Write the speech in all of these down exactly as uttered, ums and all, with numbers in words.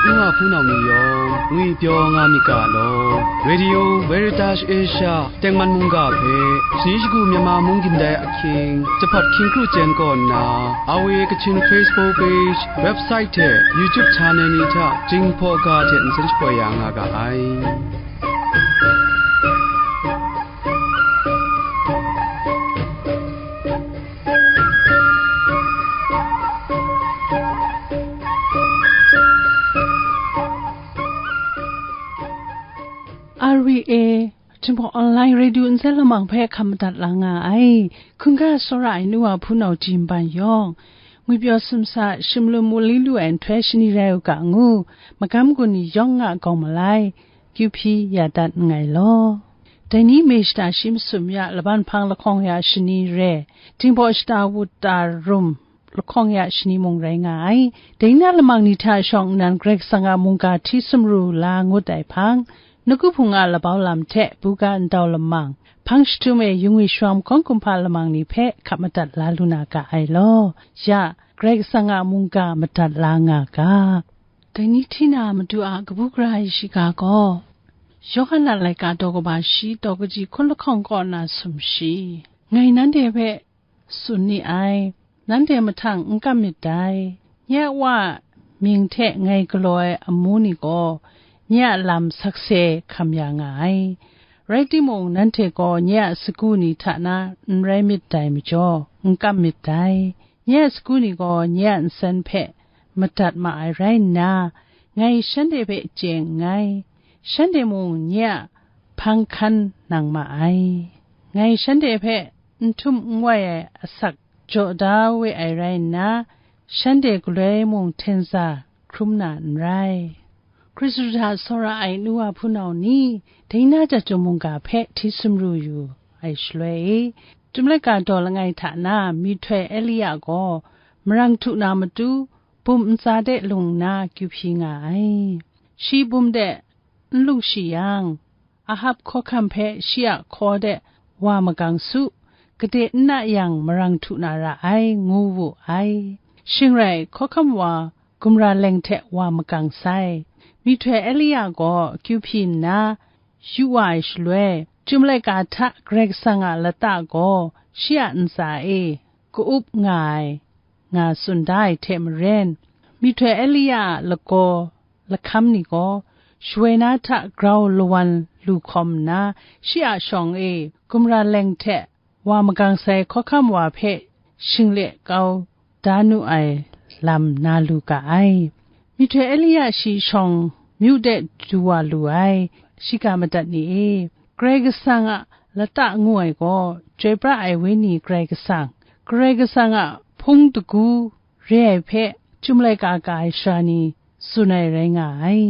N wa hpunau ni yawng ngwi pyaw nga myit ga law, Radio Veritas Asia tengman mungga hpe, shani shagu Myanmar mung gindai ahkying, jahpat hkying kru chyen kaw nna, R V A Kachin Facebook page, website hte YouTube channel ni hta Jinghpaw ga hte nsen shapoi ya nga ga ai. R V A Jinghpaw Online Radio nsen lamang hpe hkam madat la nga ai, hkungga tsawra ai nu wa hpunau Jim Ban yawng, ngwipyaw sumsa, shimlum mu li lu ai nhtoi shani rai u ga ngu, magam gun ni yawng a gawng malai, kyu hpyi ya dat nngai law. Dai ni me shata shi masum ya laban hpang lahkawng ya shani re, Jinghpaw shata wut ta rum lahkawng ya shani mung rai nga ai. Dai na lamang ni hta shawng nnan Karai Kasang a mungga hti sumru la ngut ai hpang, nawku hpung a labau lam hte buga ndau lamang, hpang jahtum e yungwi shawm hkawng kumhpa lamang ni hpe hkap madat la lu na ga ai law. Ya, Karai Kasang a mungga madat la nga ga. Dai ni hti na madu a kabu gara ai shiga gaw, Yawhan a laika daw kaba shi daw kaji hkun lahkawng kaw na sum shi. Ngai nanhte hpe tsun ni ai, nanhte mahtang n kam myit dai. Nye a Wa mying hte ngai galaw ai amu ni gaw, nye a lam sakse hkam ya nga ai. Rai timung, nanhte gaw nye a sagu ni hta na n rai myit dai majaw, n kam myit dai. Nye a sagu ni gaw nye a nsen hpe madat ma ai rai nna, ngai shanhte hpe chye nngai, shanhte mung nye a hpang hkan nang ma ai. Ngai shanhte hpe n htum n wai ai asak jaw da we ai rai nna, shanhte galoi mung hten za hkrum na n rai. Hkristu hta tsawra ai nu wa hpunau ni, dai na chyum mungga hpe hti sumru yu ai shaloi e, Chyum laika daw langai hta na myihtoi Elia gaw marang htu na matu, bum ntsa de lung nna kyu hpyi nga ai. Shi bum de n lung shi yang, Ahab hkawhkam hpe shi a hkaw de wa magang su, gade n na yang marang htu na ra ai, ngu wu ai. Shing rai, hkawhkam wa gumra leng hte wa magang sai. Myihtoi Elia gaw kyu hpyi nna yu wa ai shaloi, Chyum laika hta Karai Kasang a lata gaw shi a ntsa e ka-up nga ai, nga tsun da ai hte maren, myihtoi Elia a lagaw lahkam ni gaw, shawoi na hta grau lawan lu hkawm nna, shi a shawng e gumra leng hte wa magang sai hkawhkam wa hpe shinglet kau da nu ai lam na lu ga ai. Myihtoi Elia shi shawng myu de du wa lu ai, shiga madat ni e, Karai Kasang a lata ngu ai gaw, chyoi pra ai Wenyi Karai Kasang, Karai Kasang a hpung dagu re ai hpe, Chyum laika ka ai sara ni tsun ai rai nga ai.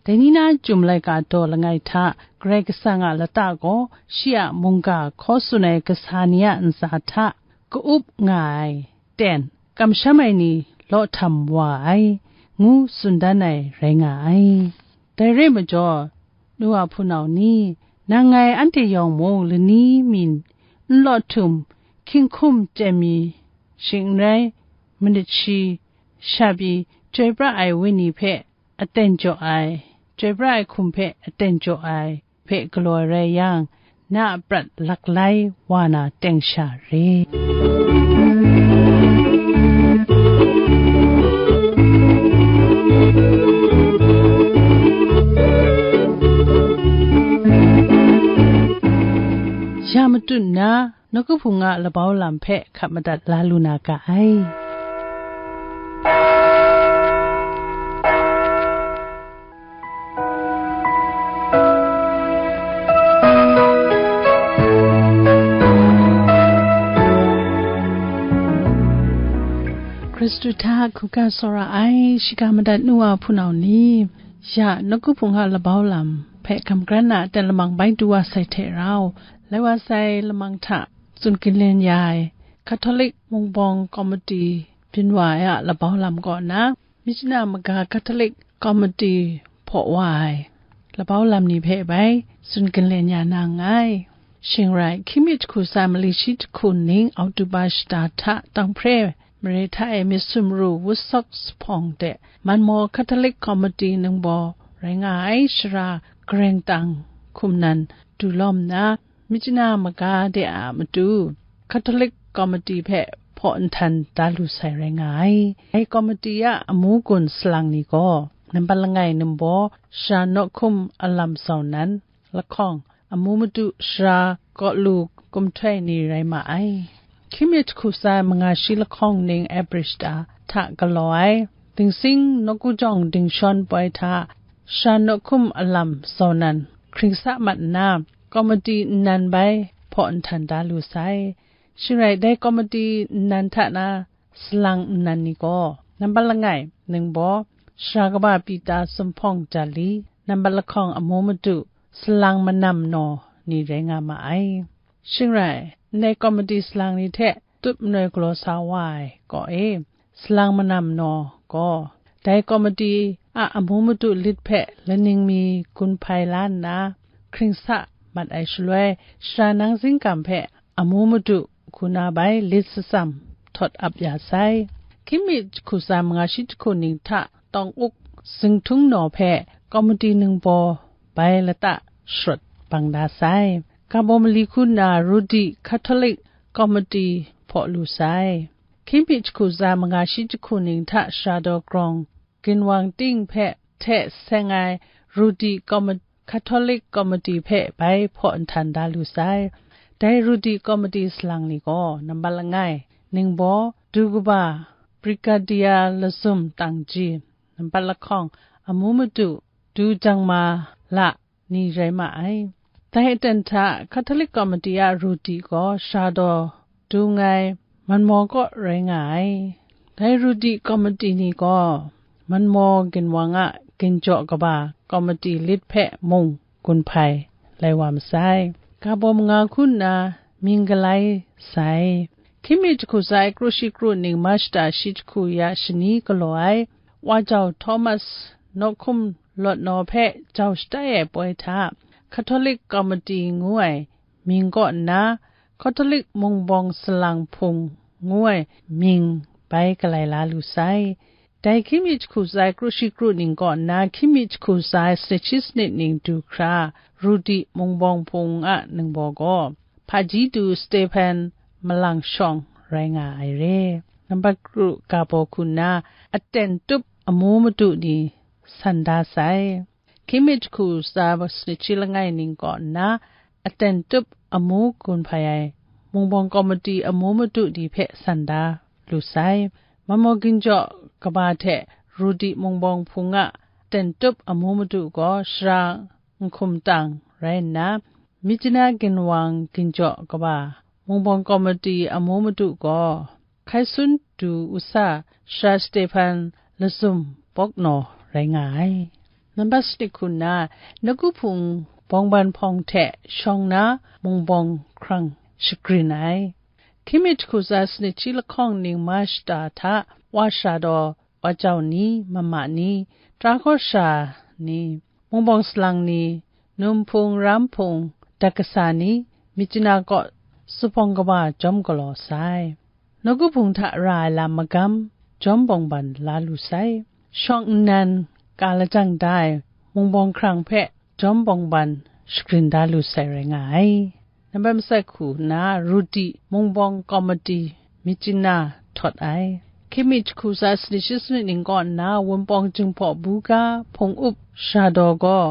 Dai ni na Chyum laika daw langai hta Karai Kasang a lata gaw shi a mungga hkaw tsun ai kasa ni a ntsa hta ka-up nga ai, ten, kamsham ai ni law htam wa ai, ngu tsun dan ai rai nga ai. Dai re majaw, nu a hpunau ni, nang ngai anhte yawng mung lani mi n law htum, hkying hkum chye mi shing n rai, manit shi, sha pyi, chyoi pra ai Wenyi hpe aten jaw ai, chyoi pra ai hkum hpe aten jaw ai hpe galaw ai rai yang, na a prat laklai wa na teng sha re. Ya matut nna, nawku hpung a labau lam hpe hkap madat la lu na ga ai. Hkristu hta hkungga tsawra ai shiga madat nu wa hpunau ni, ya nawku hpung a labau lam hpe hkam hkran na aten lamang bai du wa sai hte rau, lai wa sai lamang hta tsun ginlen ya ai Catholic Mungbawng Komiti byin wa ai a labau lam kaw na, Myitkyina Maga Catholic Komiti hpaw wa ai labau lam ni hpe bai tsun ginlen ya na nngai. Shing rai, hkying mi jahku tsa mali shi jahku ning Oktoba shata hta Tawng Hpre mare hta e myit sumru wut sawk jahpawng de, Manmaw Catholic Committee ningbaw rai nga ai shara gareng tang hkum nan du lawm nna, Myitkyina maga de a matu Catholic Committee hpe hpaw nhtan da lu sai rai nga ai. Dai Committee a amu gun salang ni gaw, nambat langai ningbaw Sara Nawhkum Alam Zau Nan, lahkawng, amu matu Sara Kawlu Kumhtoi ni rai ma ai. Hkying mi jahku tsa manga shi lahkawng ning April shata hta galaw ai, Dingsing Nawku Jawng Dingshawn poi hta Sara Nawhkum Alam Zau Nan hkring sa mat nna, Committee nnan bai hpaw nhtan da lu sai. Shing rai, dai Committee nnan hta na salang nnan ni gaw, nambat langai ningbaw Sara Kaba Pita Sumhpawng Jali, nambat lahkawng amu matu Salang Manam Naw ni rai nga ma ai. Shing rai, ndai Committee salang ni hte tup manoi galaw sa wa ai kaw e, Salang Manam Naw gaw, dai Committee a amu matu lit hpe laning mi gun hpai la nna, hkring sa mat ai shaloi, Sara Nang Zingkam hpe amu matu hku na bai lit shatsam htawt ap ya sai. Hkying mi jahku tsa manga shi jahku ning hta Tawng Uk Zingthung Naw hpe Committee ningbaw bai lata sharawt bang da sai. Ga baw mali hku nna Rudi Catholic Committee hpaw lu sai. Hkying mi jahku tsa manga shi jahku ning hta Sara Daw Grawng ginwang ting hpe hte seng ai Rudi Commi-, Catholic Committee hpe bai hpaw nhtan da lu sai. Dai Rudi Committee salang ni gaw, nambat langai ningbaw Du Kaba Brigadier Lazum Tangji, nambat lahkawng amu matu Du Jang Ma La ni rai ma ai. Dai aten hta Catholic Committee a Rudi gaw Sara Daw Dung Ai Manmaw kaw rai nga ai. Dai Rudi Committee ni gaw Manmaw ginwang a ginjaw kaba Committee lit hpe mung gun hpai lai wa masai. Ga baw manga hku nna mying galai sai. Hkying mi jahku tsa ai kru shi kru ning March shata shi jahku ya shani galaw ai, Wa Jau Thomas Nawhkum Lawt Naw hpe jau shatai ai poi hta, Catholic Committee ngu ai mying kaw nna, Catholic Mungbawng Salang Hpung ngu ai mying bai galai la lu sai. Dai hkying mi jahku tsa ai kru shi kru ning kaw nna, hkying mi jahku tsa ai sanit shi sanit ning du hkra, Rudi Mungbawng Hpung a ningbaw gaw, Hpaji Du Stephen Malang Shawng rai nga ai re. Nambat kru ga baw hku nna, aten tup amu matu ni san da sai. Hkying mi jahku tsa sanit shi langai ning kaw nna, aten tup amu gun hpai ai Mungbawng Committee amu matu ni hpe san da lu sai. Manmaw ginjaw kaba hte Rudi Mungbawng Hpung a aten tup amu matu gaw Sara Nhkum Tang rai nna, Myitkyina ginwang ginjaw kaba Mungbawng Committee amu matu gaw Hkaisun Du Usa Sara Stephen Lazum Bawk Naw rai nga ai. Nambat sanit hku nna, Nawku Hpung bawngban hpawng hte shawng na Mungbawng hkrang shagrin ai. Hkying mi jahku tsa sanit shi lahkawng ning March shata hta, Wa Sara Daw, Wa Jau ni, Mama ni, Tara Kawsha ni, Mungbawng Salang ni, Num Hpung, Ram Hpung, Dat Kasa ni, Myitkyina kaw zuphpawng kaba jawm galaw sai. Nawku Hpung hta ra ai lam magam jawm bawngban la lu sai. Shawng nnan ka lajang da ai Mungbawng hkrang hpe jawm bawngban shagrin da lu sai rai nga ai. Nambat matsat hku nna Rudi Mungbawng Komiti Myitkyina htawt ai. Hkying mi jahku tsa sanit shi sanit ning kaw nna Wunpawng Jinghpaw Buga Hpung Up Sara Daw gaw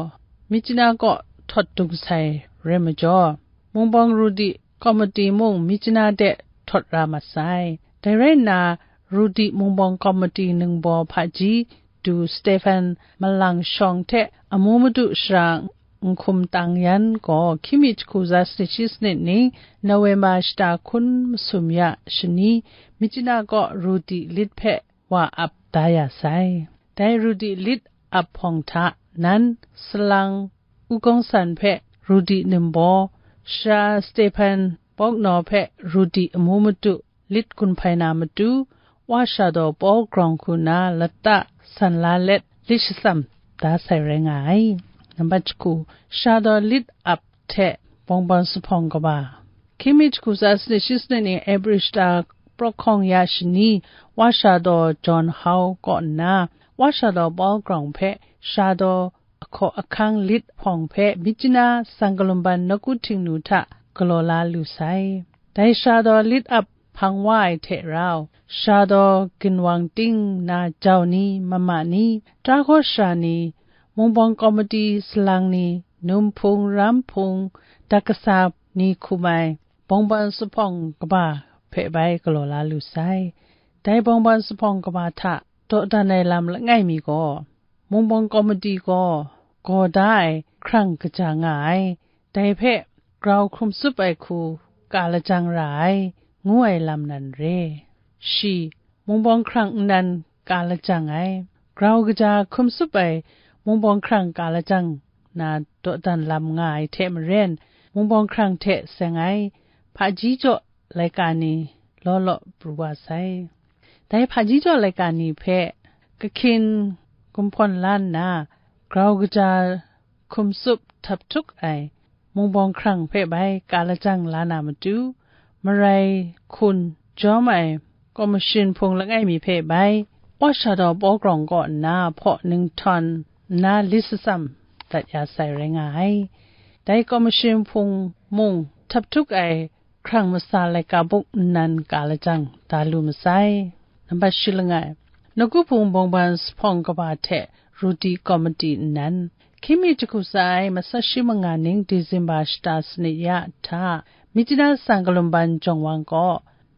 Myitkyina kaw htawt dung sai rai majaw, Mungbawng Rudi Komiti mung Myitkyina de htawt ra mat sai. Dai rai nna, Rudi Mungbawng Komiti ningbaw hpaji Du Stephen Malang Shawng hte amu madu Sara Nhkum Tang Yan gaw hkying mi jahku tsa sanit shi sanit ning November shata hkun masum ya shani Myitkyina kaw Rudi lit hpe wa ap da ya sai. Dai Rudi lit ap hpawng hta nan salang U Gawng San hpe Rudi ningbaw, Sara Stephen Bawk Naw hpe Rudi amu madu lit gun hpai na matu, Wa Sara Daw Paul Grawng hku na lata san la let lit shatsam da sai rai nga ai. Nambat jahku, Sara Daw lit ap hte bawng bawng zuphpawng kaba. Hkying mi jahku tsa sanit shi sanit ning April shata praw hkawng ya shani, Wa Shadaw John Hau kaw nna, Wa Shadaw Paul Grawng hpe Shadaw ahkaw ahkang lit hpawng hpe Myitkyina Sangkalumban nawku htingnu hta galaw la lu sai. Dai Shadaw lit ap hpang wa ai hte rau, Shadaw ginwang ting na jau ni, mama ni, Tahkaw sara ni, Mungpawng Kawmati salang ni, Num Hpung, Ram Hpung, Dakasa ni hkum ai, Bawngban Zuphpawng kaba hpe bai galaw la lu sai. Dai Bawngban Zuphpawng kaba hta dawdan ai lam langai mi gaw, Mungpawng Kawmati gaw gaw da ai hkrang kaja nga ai, dai hpe grau hkrum tsup ai hku ka lajang ra ai, ngu ai lam nan re. Shi, Mungpawng hkrang nnan ka lajang ai, grau kaja hkrum tsup ai Mungpawng hkrang ka lajang na dawdan lam nga ai hte maren, Mungpawng hkrang hte seng ai hpaji jaw laika ni law law pru wa sai. Dai hpaji jaw laika ni hpe kahkin gumhpawn la nna, grau kaja hkum tsup htap htuk ai Mungpawng hkrang hpe bai ka lajang la na matu, marai hkun jawm ai kawmashin hpung langai mi hpe bai Wa Shadaw Paul Grawng kaw nna hpaw ninghtawn nna lit shatsam dat ya sai rai nga ai. Dai kawmashin hpung mung htap htuk ai hkrang masa laika buk nnan ka lajang da lu masai. Nambat shi langai, Nawku Hpung Bawngban Zuphpawng kaba hte Ruti Kawmati nnan, hkying mi jahku tsa ai matsat shi manga ning Disemba shata sanit ya hta, Myitkyina Sangkalumban Jawng Wang kaw,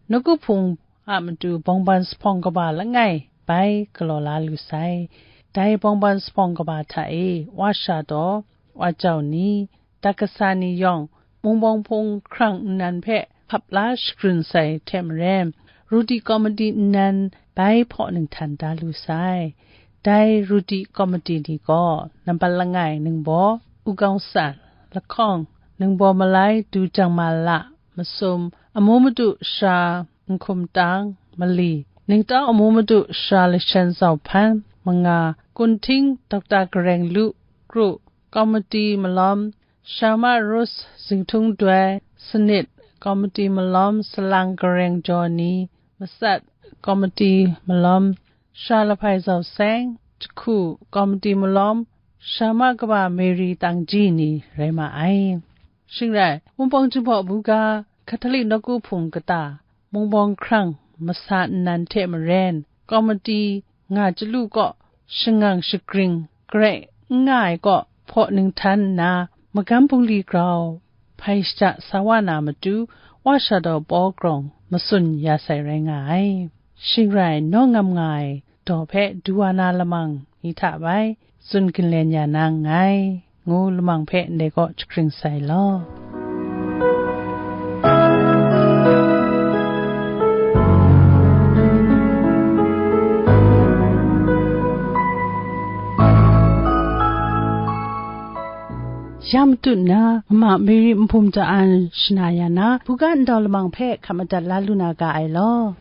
Nawku Hpung a matu Bawngban Zuphpawng kaba langai bai galaw la lu sai. Dai Bawngban Zuphpawng kaba hta e, Wa Shadaw, Wa Jau ni, Dakasa ni yawng, Mungpawng Hpung hkrang nnan hpe hkap la shakrin sai hte maren, Ruti Kawmati nnan bai hpaw ninghtan da lu sai. Dai Ruti Kawmati ni gaw, nambat langai, Ningbaw, U Gawng San, Lahkawng, Ningbaw Malai, Du Jang Ma La, Masum, Amu Madu Sara Nhkum Tang, Mali, Ningtau Amu Madu Sara Lashan Zau Hpan, Manga, Kunhting, Dokta Gareng Lu, Kru, Kawmati Malawm, Sharma Rose, Zingthung Doi, Sanit, Kawmati Malawm, Salang Gareng Jaw ni, Matsat, Kawmati Malawm, Sara Lahpai Zau Seng, Jahku, Kawmati Malawm, Sharma Kaba Mary Tangji ni rai ma ai. Shing rai, Mungpawng Jinghpaw Buga, Catholic Nawku Hpung kata, Mungpawng hkrang masa nnan hte maren, Kawmati nga chyalu kaw shangang shagring garai n nga ai kaw hpaw ninghtan nna, magam bungli grau hpai shada sa wa na matu, Wa Shadaw Paul Grawng matsun ya sai rai nga ai. Shing rai, naw ngam nga ai daw hpe du wa na lamang ni hta bai tsun ginlen ya na nngai, ngu lamang hpe ndai kaw jahkring sai law. Ya matut na, Mama Mary Nhpum Ja An shana ya na, buga ndau lamang hpe hkap madat la lu na ga ai law.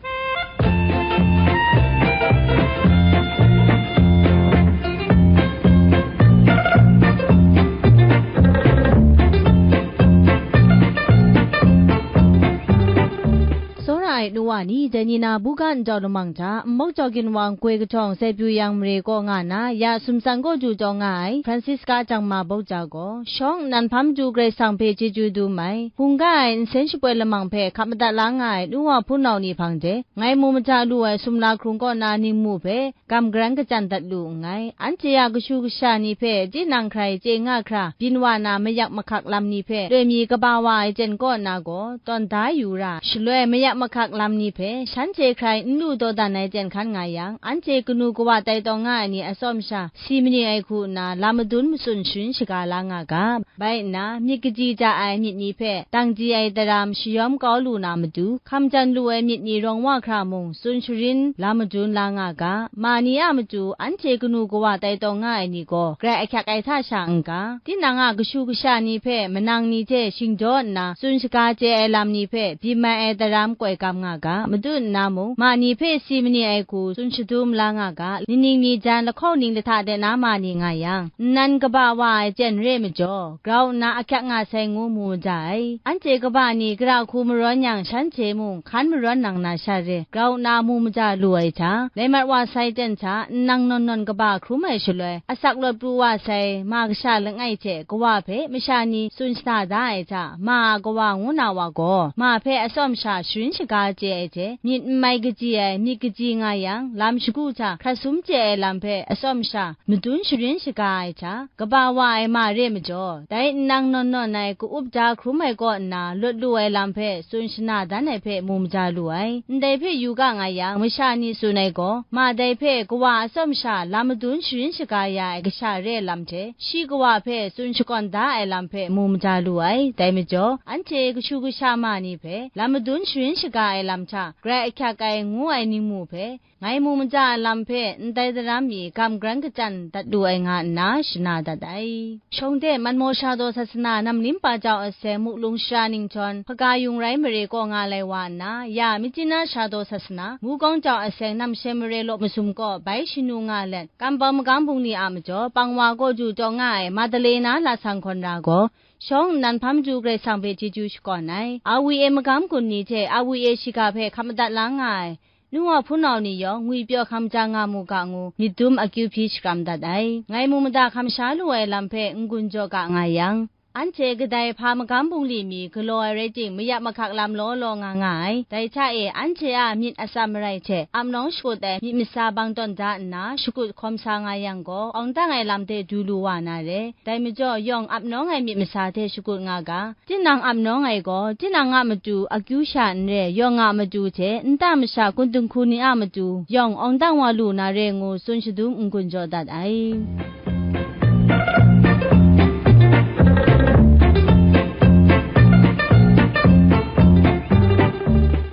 Tsawra ai nu wa ni, dai ni na buga ndau lamang hta, nmawk jau ginwang goi kahtawng Zai Pyu Yang mare kaw nga na, ya sumsang kaw du taw nga ai, Francisca Jangma Bauja gaw, shawng nnan hpa matu Karai Kasang hpe chyeju dum ai, hkungga ai nsen shapoi lamang hpe hkap madat la nga ai nu wa hpunau ni hpang de, ngai mu maja lu ai sumla hkrung kaw na ningmu hpe gam garan kachyan dat lu nngai. Anhte a kashu kasha ni hpe tinang hkrai chye nga hkra, byin wa na mayak mahkak lam ni hpe loi mi kaba wa ai jen kaw na gaw, tawn da yu ra, shaloi mayak mahkak lam ni hpe shanhte hkrai n lu dawdan ai jen hkan nga yang, anhte kanu kawa tai taw nga ai ni atsawm sha, si mani ai hku nna lam madun matsun sharin shaga la nga ga. Bai nna, myit kaji ja ai myit ni hpe dangji ai daram shayawm kau lu na matu, hkam jan lu ai myit ni rawng wa hkra mung tsun sharin lam madun la nga ga. Ma ni a matu, anhte kanu kawa tai taw nga ai ni gaw, grai ahkyak ai hta sha n-ga, tinang a kashu kasha ni hpe manang ni hte shingdaw nna tsun shaga chye ai lam ni hpe byin mai ai daram koi gam nga ga. ga, madu nna mung, ma ni hpe si mani ai hku tsun shadum la nga ga, nining ni jan lahkawng ning lahta de na ma ni nga yang, nnan kaba wa ai chyen re majaw, grau nna ahkyak nga sai ngu mu maja ai. Anhte kaba ni gara hku marawn yang, shanhte mung hkan marawn nang na sha re, grau nna mu maja lu ai hta, laimat wa sai chyen hta, nnang nawn nawn kaba hkrum ai shaloi, asak lawt pru wa sai ma kasha langai hte kawa hpe masha ni tsun shana da ai hta, ma a kawa ngu na wa gaw, ma hpe atsawm sha sharin shaga chye ai hte, myit n mai kaji ai myit kaji nga yang, lam shagu hta hkrat sum chye ai lam hpe atsawm sha madun sharin shaga ai hta, kaba wa ai ma re majaw, dai nnang nawn nawn ai ka-up da hkrum ai kaw nna, lawt lu ai lam hpe tsun shana dan ai hpe mu maja lu ai. Ndai hpe yu ga nga yang, masha ni tsun ai gaw, ma dai hpe kawa atsawm sha lam madun sharin shaga ya ai kasha re ai lam hte, shi kawa hpe tsun shakawn da ai lam hpe mu maja lu ai. Dai majaw, anhte kashu kasha ma ni hpe lam madun sharin shaga ai lam hta, grai ahkyak ai ngu ai ningmu hpe, ngai mu maja ai lam hpe ndai daram mi gam garan kachyan dat lu ai nga nna shana dat ai. Shawng de Manmaw Shadaw Sasana Namlim Pa Jau Aseng Muklung Shara Ningjawn, Hpaga Yung rai mare kaw nga lai wa nna, ya Myitkyina Shadaw Sasana Mukawng Jau Aseng Namshe mare law masum kaw bai shanu nga let, Kampau Magam Bungli a majaw pang wa kaw du taw nga ai Madalena Lasang Hkawn Ra gaw, shawng nnan hpa matu Karai Kasang hpe chyeju shakawn ai. A W A magam gun ni hte A W A shiga hpe hkap madat la nga ai, nu wa hpunau ni yawng ngwipyaw hkam ja nga mu ga ngu, myit dum akyu hpyi shakram dat ai. Ngai mu mada hkam sha lu ai lam hpe n-gun jaw ga nga yang, anhte kadai hpa magam bungli mi galaw ai rai ting, mayap mahkak lam law law nga nga ai. Dai hta e, anhte a myit atsam marai hte ap nawng shakut ai myit masa bang tawn da nna, shakut hkawm sa nga yang gaw, awng dang ai lam hte du lu wa na re. Dai majaw, yawng ap nawng ai myit masa hte shakut nga ga, tinang ap nawng ai gaw, tinang a matu akyu sha n re, yawng a matu hte nta masha kun dinghku ni a matu yawng awng dang wa lu na re ngu, tsun shadum n-gun jaw dat ai.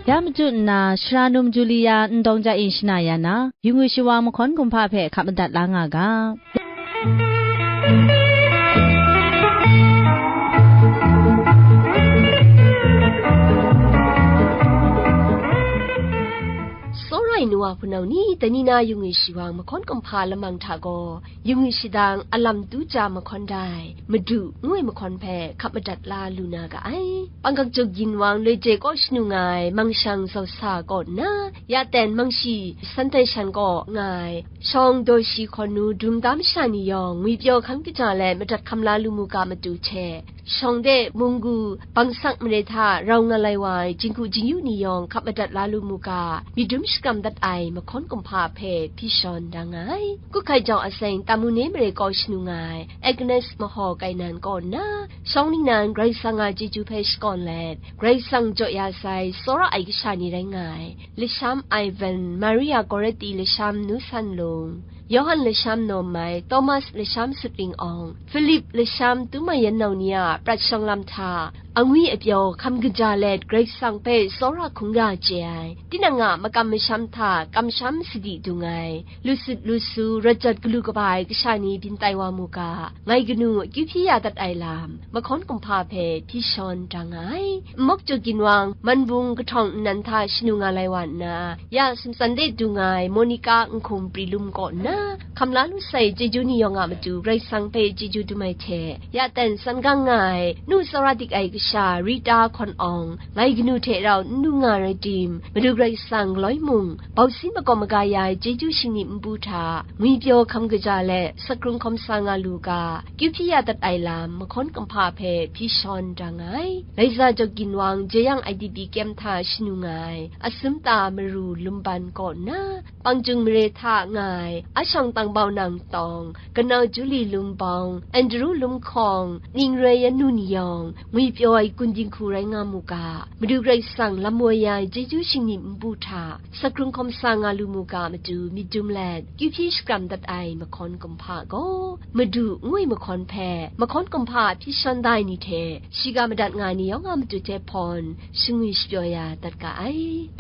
Ya matu nna, Shara Num Julia Ndawng Ja Ing shana ya na, Yung Wi Shawa Mahkawn Kumhpa hpe hkap madat la nga ga. Tsawra ai nu wa hpunau ni, dai ni na Yung Wi Shawa Mahkawn Kumhpa lamang hta gaw, Yung Wi Shadang Alam Tu Ja Mahkawn Dai, Madu ngu ai mahkawn hpe hkap madat la lu na ga ai. Pangkak Juk Ginwang Loi Je kaw shanu nga ai Mangshang Zau Sa kaw nna, ya ten Mangshi San Tai Shan kaw nga ai Shawng Daw Shi Hkawn Nu dum da masha ni yawng ngwipyaw hkam kaja let madat hkam la lu mu ga matu hte, shawng de munggu bangsak mare hta rau nga lai wa ai jinghku jingyu ni yawng hkap madat la lu mu ga, myit dum shakram dat ai mahkawn kumhpa hpe hpyi shawn da nga ai. Kuhkai Jau Aseng Tamune mare kaw shanu nga ai Agnes Mahaw Kainan kaw nna, shawng ningnan Karai Kasang a chyeju hpe shakawn let, Karai Kasang jaw ya sai tsawra ai kasha ni rai nga ai, Lasham Ivan, Maria Goretti Lasham Nu San Lung, Yawhan Lasham Naw Mai, Thomas Lasham Sutring Awng, Philip Lasham Tu Mai Yan Nau ni a prat shawng lam hta, angwi apyaw hkam kaja let Karai Kasang hpe tsawra hkungga chye ai, tinang a makam masham hta kamsham sadi dung ai, lusut lusu, rawt jawt galu kaba ai kasha ni byin tai wa mu ga, ngai kanu akyu hpyi ya dat ai lam, mahkawn kumhpa hpe hpyi shawn da nga ai. Nmawk Jaw Ginwang, Manbung kahtawng nnan hta shanu nga lai wa nna, ya sumtsan de dung ai Monica Nhkum Pri Lum kaw nna, hkam la lu sai chyeju ni yawng a matu Karai Kasang hpe chyeju dum ai hte, ya ten san gang nga ai, nu tsawra dik ai kasha Rita Hkawn Awng, ngai kanu hte rau n du nga rai tim, Madu Karai Kasang galoi mung, bausin makawp maga ya ai chyeju shingni npu hta, ngwipyaw hkam kaja let, sakrung hkawm sa nga lu ga, kyu hpyi ya dat ai lam, mahkawn kumhpa hpe hpyi shawn da nga ai. Laiza Jaw Ginwang, Jeyang I D P kyem hta shanu nga ai, Asumta Maru Lumban kaw nna, Pangjung mare hta nga ai, Ashawng Tangbau Nang Tawng, Kanau Juli Lumbawng, Andru Lumhkawng, Ningroi Yan Nu ni yawng, ngwipyaw ai kun dinghku rai nga mu ga, Madu Karai Kasang lam woi ya ai chyeju shingni npu hta, sakrung hkawm sa nga lu mu ga matu myit dum let, kyu hpyi shakram dat ai mahkawn kumhpa gaw, Madu ngu ai mahkawn hpe, mahkawn kumhpa hpyi shawn da ai ni hte, shiga madat nga ai ni yawng a matu hte hpawn, shangwi shapyaw ya dat ga ai.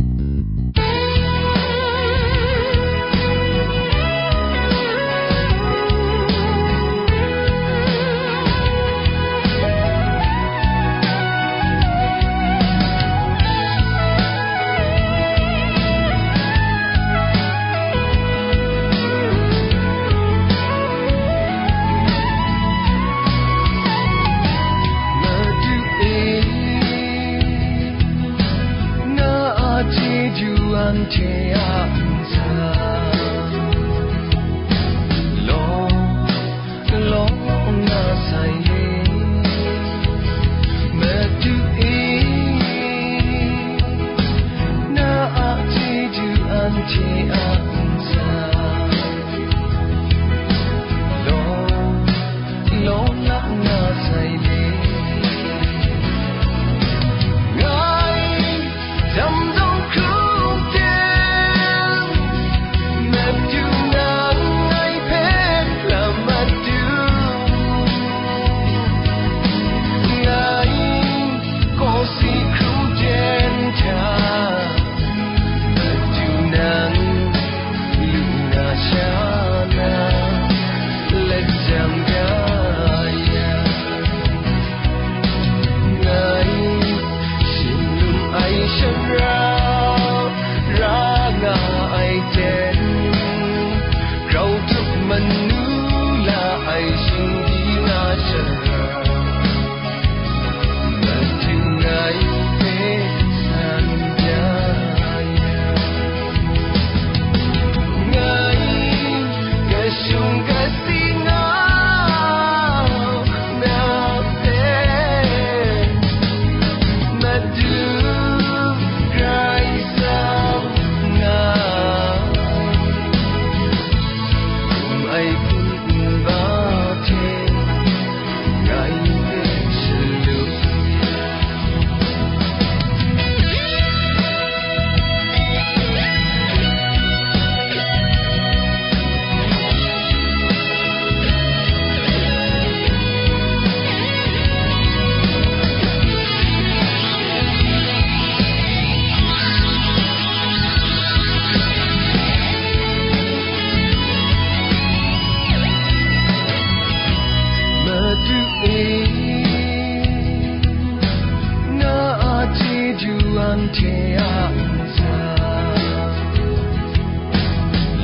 Hte a ntsa,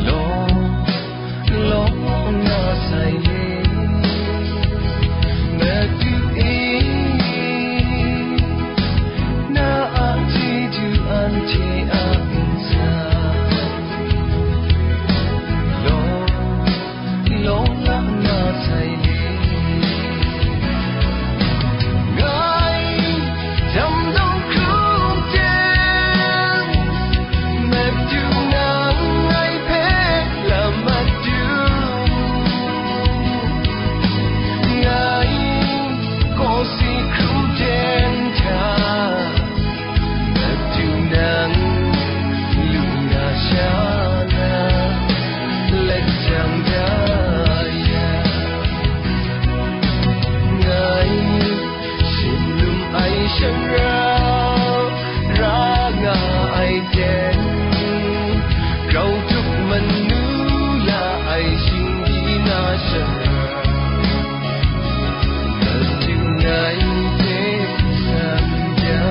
law, law na sai le, Madu e, na a chyeju anhte a ntsa, law, law la na sai le. Ngai, dam dawng hkrum ten, Madu nang ngai hpe lam mat du. Ngai, kawsi hkrum ten hta, Madu nang lu na sha na, let jang da ya. Ngai, shim lum ai sharau ra nga ai ten, grau tup manu la ai shingdi na sharau. Ngai hte tsan ya,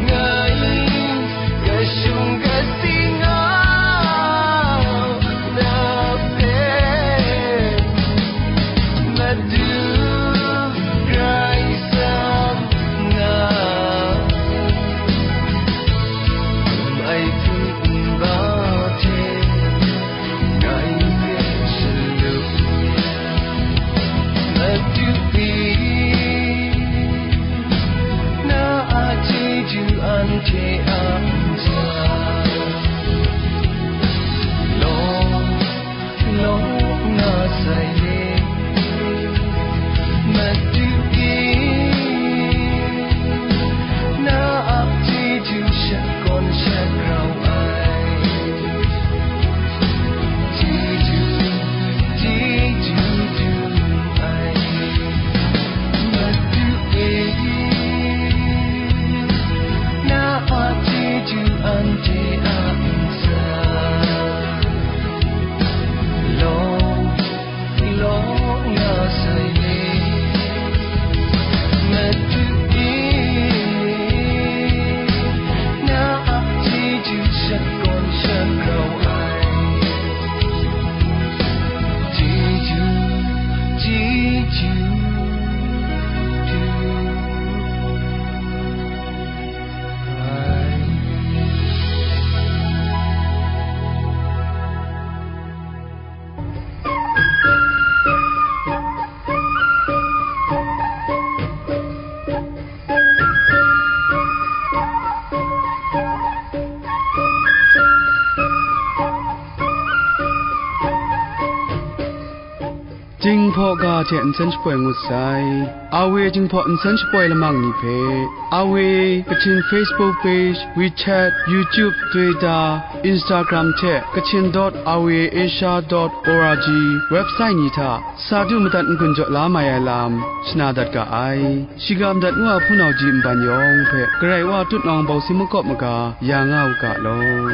ngai kashung kasi nga na hpe, Madu Karai Kasang nga, hkum ai hte nba hte, ngai hpe shalum ya, Madu e, na a chyeju anhte a ntsa, law, law na sai le, Madu e, na a chyeju shakawn shagrau ai. Chyeju, chyeju du ai, Madu e, na a chyeju anhte a ntsa, law, law na sai le, Madu e, na a chyeju shakawn shagrau ai. Chyeju, chyeju du ai. Jinghpaw ga hte nsen shapoi ngut sai. A W Jinghpaw nsen shapoi lamang ni hpe, A W Kachin Facebook page, WeChat, YouTube, Twitter, Instagram hte Kachin dot R V A Asia dot O R G website ni hta sa du madat n-gun jaw la mai ai lam shana dat ga ai. Shiga madat ngu a hpunau ji nban yawng hpe Karai Wa tutnawng bawsi makawp maga ya nga u ga law.